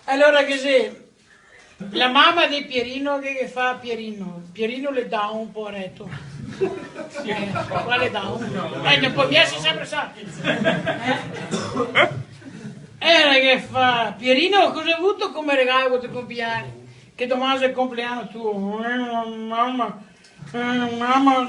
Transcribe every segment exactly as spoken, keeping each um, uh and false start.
Alora che xe la mama de Pierino che, che fa Pierino. Pierino l'è down, poareto. Eh, quale down? Eh, no pol èsare senpre sano. Eh? Alora che fa: "Pierino, cosa te vuto come regalo par el to compleano? Che doman xe el compleano tuo." "Eh, mama, eh, mama,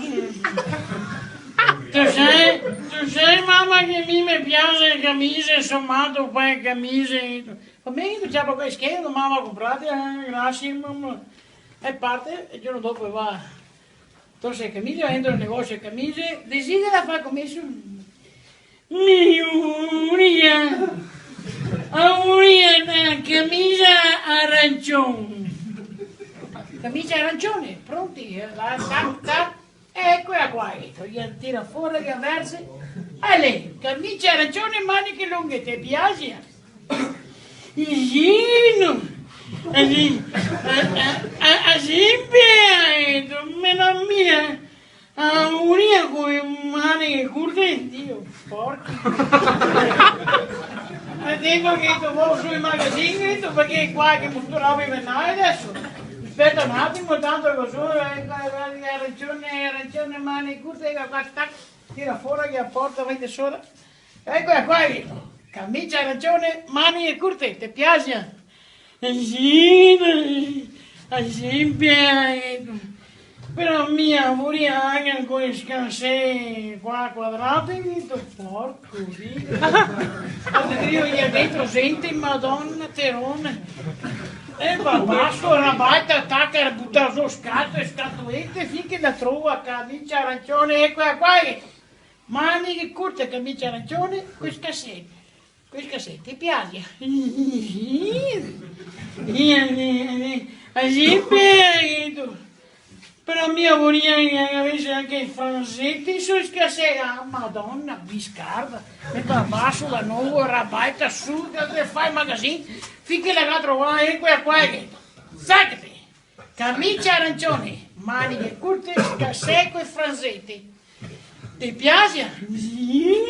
te sa, te sa, mama, che mi me piaxe le camise, so mato par le camise." "Va ben, ciapa quele schede, doman va a conprarte." "Eh, grasie, mama." E parte, e el giorno dopo va. Torse le camise, entra nel negosio de camise, desidera far comeso. "Mi voria, voria na camisa arancion." "Camisa arancione, pronti, eh, va, tac, tac." "Ecola qua", el tira fora, la verxe. "Ale, camisa arancione, maniche longhe, te piaxe?" "Sì, no. Así, a, a, así, mama, mama mia. Voria co le maniche curte, Dio, porco." "Al tempo che te vo su i magazini, te, parché qua che me sto roba invernale deso. Speta un atimo, tanto che so, eh, qua, qua, arancione, arancione, maniche curte, qua, tac." Tira fora, che la porta, va in de sora. "Ecola qua, Vito. Camicia arancione, maniche curte, te piaxe?" "Eh sì, dai, eh, sì, piaxe. Però mi voria anca co le scarsete qua quadrate, Vito." Porco Dio. Quando te digo, là dentro gente, Madona, terone. E va baso, rabalta, taca, buta su scatole, scatolete, fin che la trova, camicia arancione, ecola qua, Vito. Maniche curte, camicia arancione, co le scarsete. Co le scarsete, te piaxe?" "Sì, sì, sì, sì, sì, piaxe." "Però mi voria che gavese anca le franxete su le scarsete." "Ah, Madona, biscarda." E va baso, va novo, rabalta su, che te fa el magazin, fin che la ga trovà, ecola qua, Vito. Zacate! Camicia arancione, maniche curte, scarsete co le franxete. Te piaxe? Sì.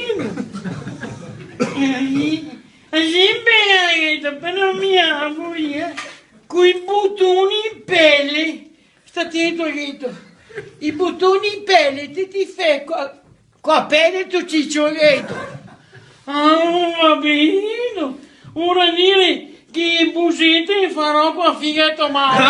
Eh, sì, bela, però mi voria coi butoni in pele. Sta tento, Vito. I butoni in pele, te, te i fè co, co la pele, te, cicio, Vito. Ah, va ben. Vol dire che le busete le farò co la figa de to mare.